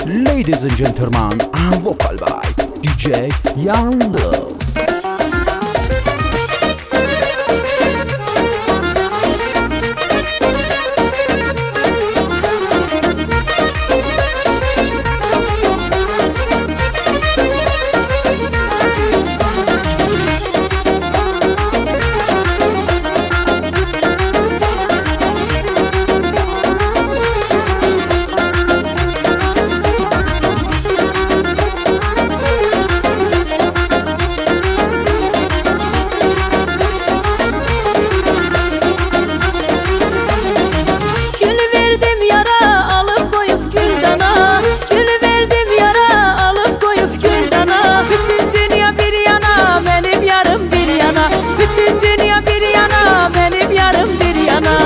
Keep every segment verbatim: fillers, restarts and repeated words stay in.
Ladies and gentlemen, and vocal by D J Yalnız. گول وئردیم یارا، آلیب قویوب گولدانا. گول وئردیم یارا، آلیب قویوب گولدانا. بوتون دونیا بیر یانا، منیم یاریم بیر یانا. بوتون دونیا بیر یانا، منیم یاریم بیر یانا.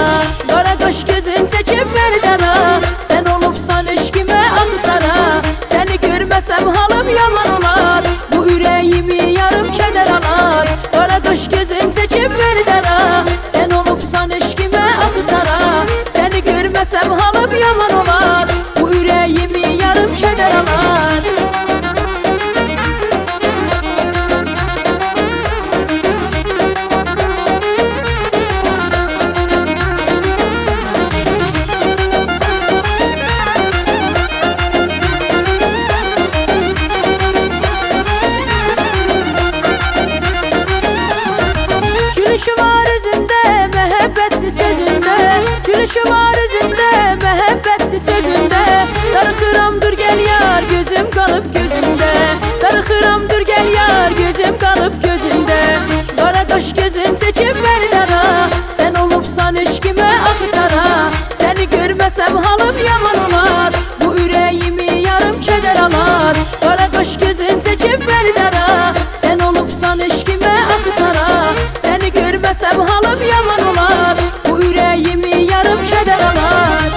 قارا قاش گؤزون چکیب مردارا، سن اولوبسان عشقیمه آغ‌چارا. سنی گؤرمه‌سم حالیم یامان اولار، بو اوره‌ییمی یاریم کدر آلار. قارا قاش گؤزون چکیب مردارا، سن اولوبسان عشقیمه آغ‌چارا. سنی گؤرمه‌سم حالیم یامان اولار، بو اوره‌ییمی یاریم کدر آلار. گولوشو وار اوزونده، محبتلی سؤزونده. گولوشو وار اوزونده، محبتلی سؤزونده. داریخیرام، دور گل یار، گؤزوم قالیب گؤزونده. داریخیرام، دور گل یار، گؤزوم قالیب گؤزونده. قارا قاش گؤزون چکیب مردارا، سن اولوبسان عشقیمه آغ‌چارا. سنی گؤرمه‌سم حالیم یامان اولار، بو اوره‌ییمی یاریم کدر آلار. قارا قاش گؤزون چکیب مردارا، سن اولوبسان عشقیمه آغ‌چارا. سنی گؤرمه‌سم حالیم یامان اولار، بو اوره‌ییمی یاریم کدر آلار.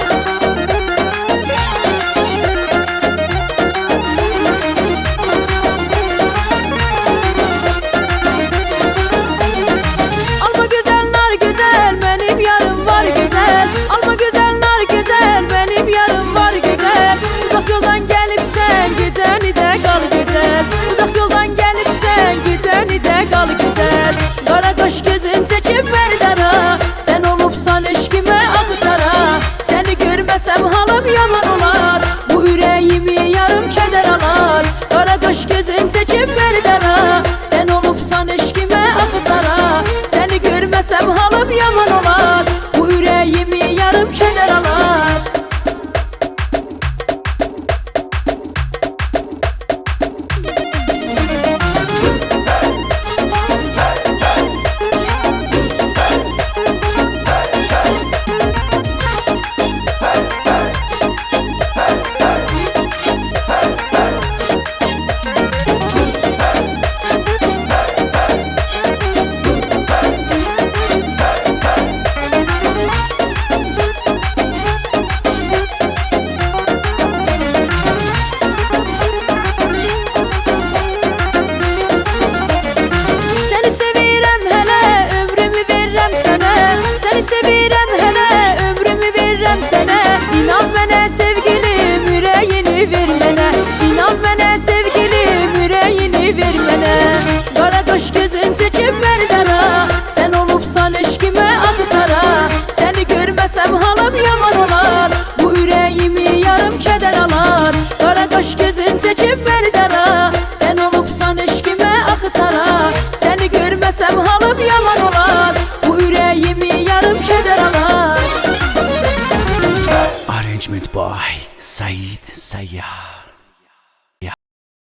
آلما گؤزل، نار گؤزل، منیم یاریم وار گؤزل. آلما گؤزل، نار گؤزل، منیم یاریم وار گؤزل. اوزاق یولدان گلیبسن، گئجه‌نی ده قال گؤزل. اوزاق یولدان گلیبسن، گئجه‌نی ده قال گؤزل. قارا قاش گؤزون چکیب مردارا، سن اولوبسان عشقیمه آغ‌چارا. سنی گؤرمه‌سم حالیم یامان اولار، بو اوره‌ییمی یاریم کدر آلار. قارا قاش گؤزون چکیب مردارا، سن اولوبسان عشقیمه آغ‌چارا. سنی گؤرمه‌سم حالیم یامان اولار، بو اوره‌ییمی یاریم کدر آلار. سنی سئویرم هله، عؤمرومو وئریرم سنه. سنی سئویرم هله، عؤمرومو وئریرم سنه. اینان منه سئوگیلیم، اوره‌یینی وئر منه. اینان منه سئوگیلیم، اوره‌یینی وئر منه. قارا قاش گؤزون چکیب مردارا، سن اولوبسان عشقیمه آغ‌چارا. سنی گؤرمه‌سم حالیم یامان اولار، بو اوره‌ییمی یاریم کدر آلار. قارا قاش گؤزون چکیب مردارا، سن اولوبسان عشقیمه آغ‌چارا. سنی گؤرمه‌سم حالیم یامان اولار، بو اوره‌ییمی یاریم کدر آلار. Arrangement by Said Sayyad.